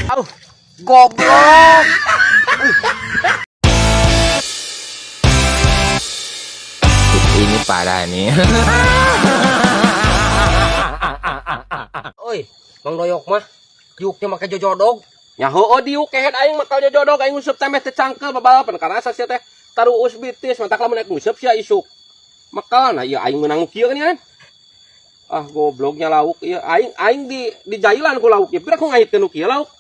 Aduh, goblok. Ini parah nih. Oi, Mang Doyok mah diuknya make jojodog. Nya heueuh diuk kehed aing mah jojodog aing nguseup teh meh teu cangkel babalapan karasa sia teh taruus bitis matak lamun naik nguseup sia isuk. Makal nah ieu aing meunang kieu kan ya. Ah gobloknya lauk ieu aing aing di jailan ku lauk ieu pira ku ngaitkeun nu kieu lauk.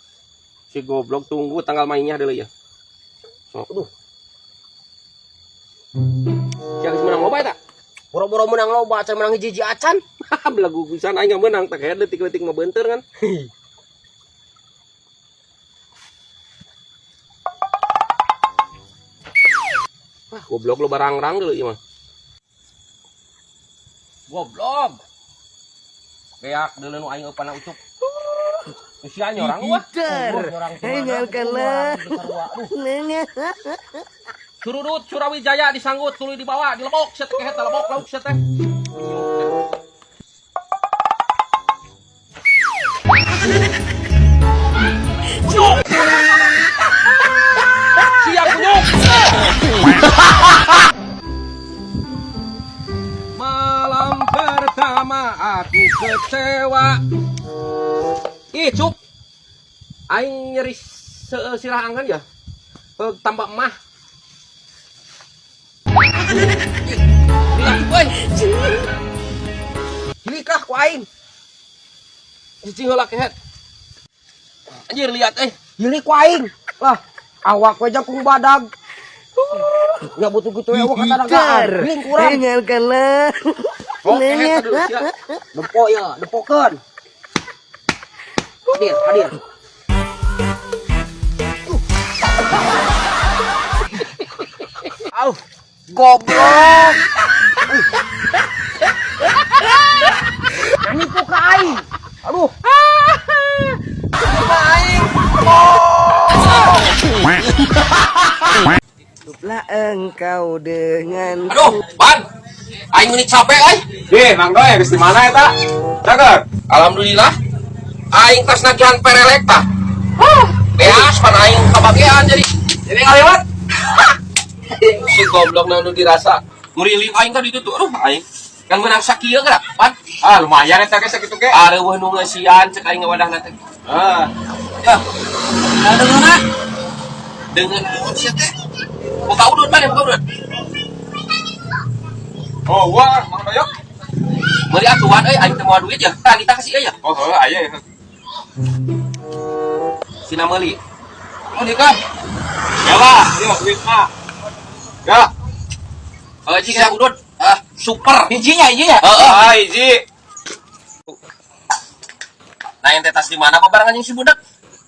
Si goblok tunggu tanggal mainnya deuleu ieu. Sok aduh. Sia geus meunang loba eta. Boro-boro menang loba, acan menang hiji-hiji acan. Belagu pisan aing nggak meunang teh kehed leutik-leutik mah beunteur kan. Wah, goblok lo barang-rang dulu ieu mah. Goblok. Beak deuleu nu aing eupana ucup. Sia nyorang wah. Tinggalkanlah. Surudut Surawijaya disanggut tuluy dibawa dilebok sia teh kehed lebok lauk sia teh. Kunyuk. Sia kunyuk. Malam pertama aku kecewa. Ih, cuk. Aing nyeri sirah angkan ya. Tambah mah. Ih, euy. Hilikah ku aing. Cicing heula kehed. Anjir lihat eh. Hilik ku aing. Lah, awak we jangkung badag. Ya butuh gitu ya, awak kata dagaan. Hiling kurang. Tinggalkanlah. Oh, kehed aduh sia. Dempo ya, dempokeun. Hadir, hadir. Aduh, goblok. Nipu ka aing. Aduh. Aing. Cukuplah engkau dengan Aduh, Ban. Aing meuni capek euy. Dih, Mang Doy, geus di mana eta? Cager. Alhamdulillah. Aing tas nagihan perelek tah. Beas pan aing kabagean jadi. Jadi ngaliwat. Si goblok nu dirasa. Nguriling aing tadi itu tuh. Aduh, aing kan menang sakieu geura, Pan. Ah, lumayan eta ge sakitu ge. Areueuh nu ngeusian cek aing ngawadahna teh. Ah, Ya. Ada dengan naon sia teh? Buka udut mana buka udut. Oh, wah, Mang Doyok. Meuli atuan euy aing teu moal duit ya. Tah kita kasih euy ya. Oh, heuh aya ya. Sina meuli. Oh, dia kan. Ya lah, yuk duit mah. Ya. Oh, jika udut. Ah, super. Hijinya, hijinya. Heeh. Ah, hiji. Nah, ente tas di mana kok barengan jeung si budak?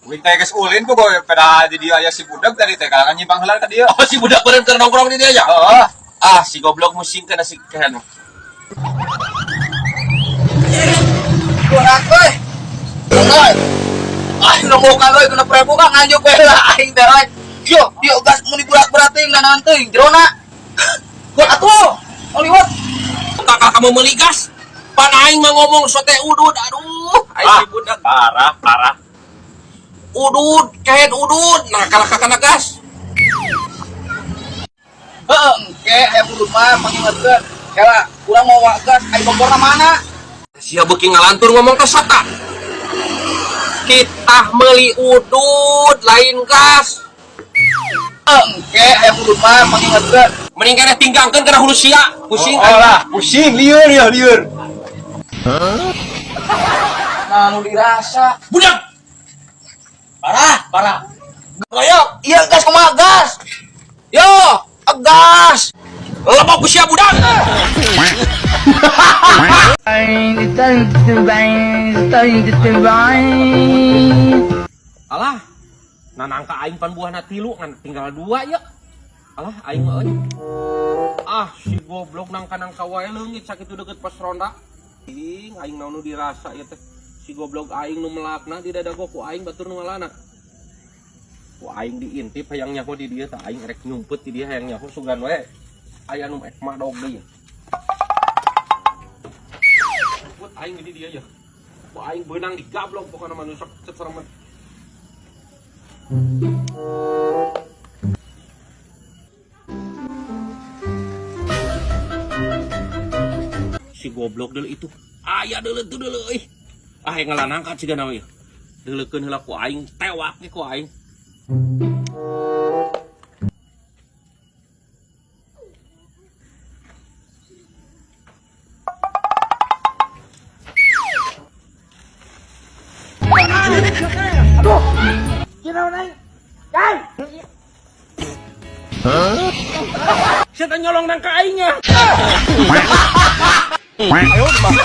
Uing teh geus ulin ku goe pada di dia aya si budak tadi teh kalangan nyimpang heula ka dieu. Oh, si budak beureum keur nongkrong di dia ya? Heeh. Ah, si goblok musing kena si kehen. Kurang euy. Euy. Aing nembokan euy 60.000 kan nganjuk we lah aing teh euy. Yo, yo gas mun diburak-burak teuing nanaon teuing jerona. Gua atuh. Liwat. Kakak kamu meuli gas. Pan aing mah ngomong sote udud, aduh. Aing Ah, si budak parah, parah. Udud, kehed udud. Nah, kalah kakak gas. Heeh, engke aya udud mah pangingetkeun. Kela, urang mau gas ai Bogorna mana? Sia beuki ngalantur ngomong ke sata. Kita meuli udud lain gas. Engke aya udud mah pangingetkeun. Mending keneh tinggangkeun kana hulu sia. Pusing Oh, lah, pusing lieur ya lieur. Nah, nu dirasa. Budak. Parah, parah. Royok, iya gas kumaha gas? Yo, gas. Lebok ku sia budak. Alah, nanangka aing pan buahna tilu ngan tinggal dua ya. Alah, aing mah euy. Ah, si goblok nangka-nangka wae leungit sakitu deukeut pos ronda. Ing aing naon nu dirasa ieu teh. Si goblok aing nu melakna di dadago ku aing batur nu ngalana. Ku aing diintip hayang nyaho di dieu tah aing rek nyumput di dieu hayang nyaho sugan wae. Aya nu ek madog deui. Nyumput aing di dieu ya. Ku aing beunang digablok pokona mah nu sok ceremet. Si goblok deuleu itu. Aya deuleu tuh deuleu euy. Ah, yang ngalah nangkat siga nama ieu. Deuleukeun heula ku aing, tewak ge ku aing. Sia teh nyolong nangka aing ya. Ayo, Bang.